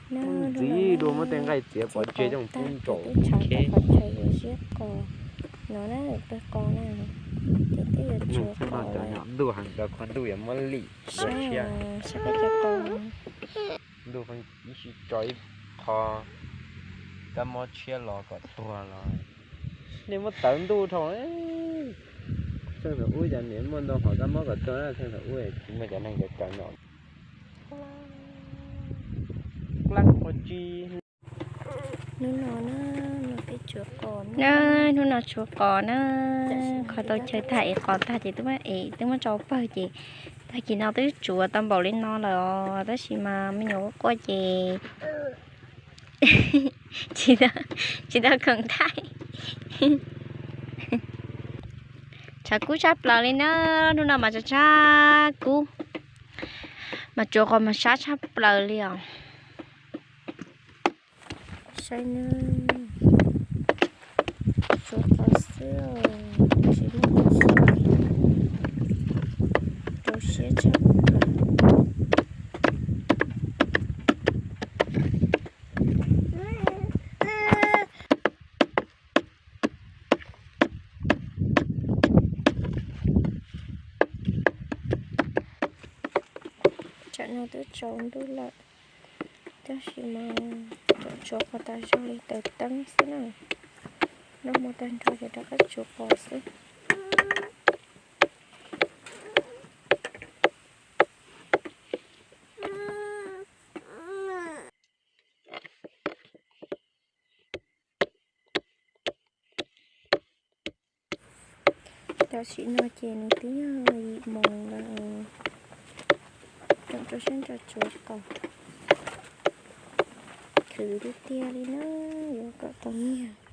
Ntxiv dua muab tej nqaij txiav pov tseg coj mus pub nraum. Qhov chaw yuav ziab qos no na, pawg qos na, ces twb yuav tsuav qos lawm. Ntuj heev, cov qhov ntuj yuav muab lim. Saib, saib peb cov qos. Ntuj ib sij tso ib qho kab mob tshiab los kom tuag los. Nej muab tawv ntuj dhau. Txheej thaum ub cov niam muaj ntau qhov kab mob kom tuag na, txheej thaum ub tsis muaj cov neeg cov cawv no. Hnub no na, no peb tsuav qos na, hnub no tsuav qos na. Qhov tau chaw tag es qos tag ces twb muab es twb muab tso pawg ces tag kis no twb tsuav tau npaum li no lawm os, tab sis mas me nyuam quaj quaj ces tsis tau, tsis tau khoom thaij. Tshav kub tshaj plaws li na, hnub no mas tshav tshav kub, mas tsuav qos mas sab tshaj plaws li os. Saib na, tsuav qos xwb, tab sis muaj qos xwb, rau siab tshaj plaws. Tsam no twb tsaus ntuj lawm, tab sis mas tseem tsuav qos tas zog li, taws teeb xwb na. Noj hmo tag nrho ces rov qab tsuav qos xwb. Tam sim no ces nws twb yog yim moos lawm, tseem rau siab ntso tsuav qos, khwv tiag tiag li na, yuav kom tau nyiaj.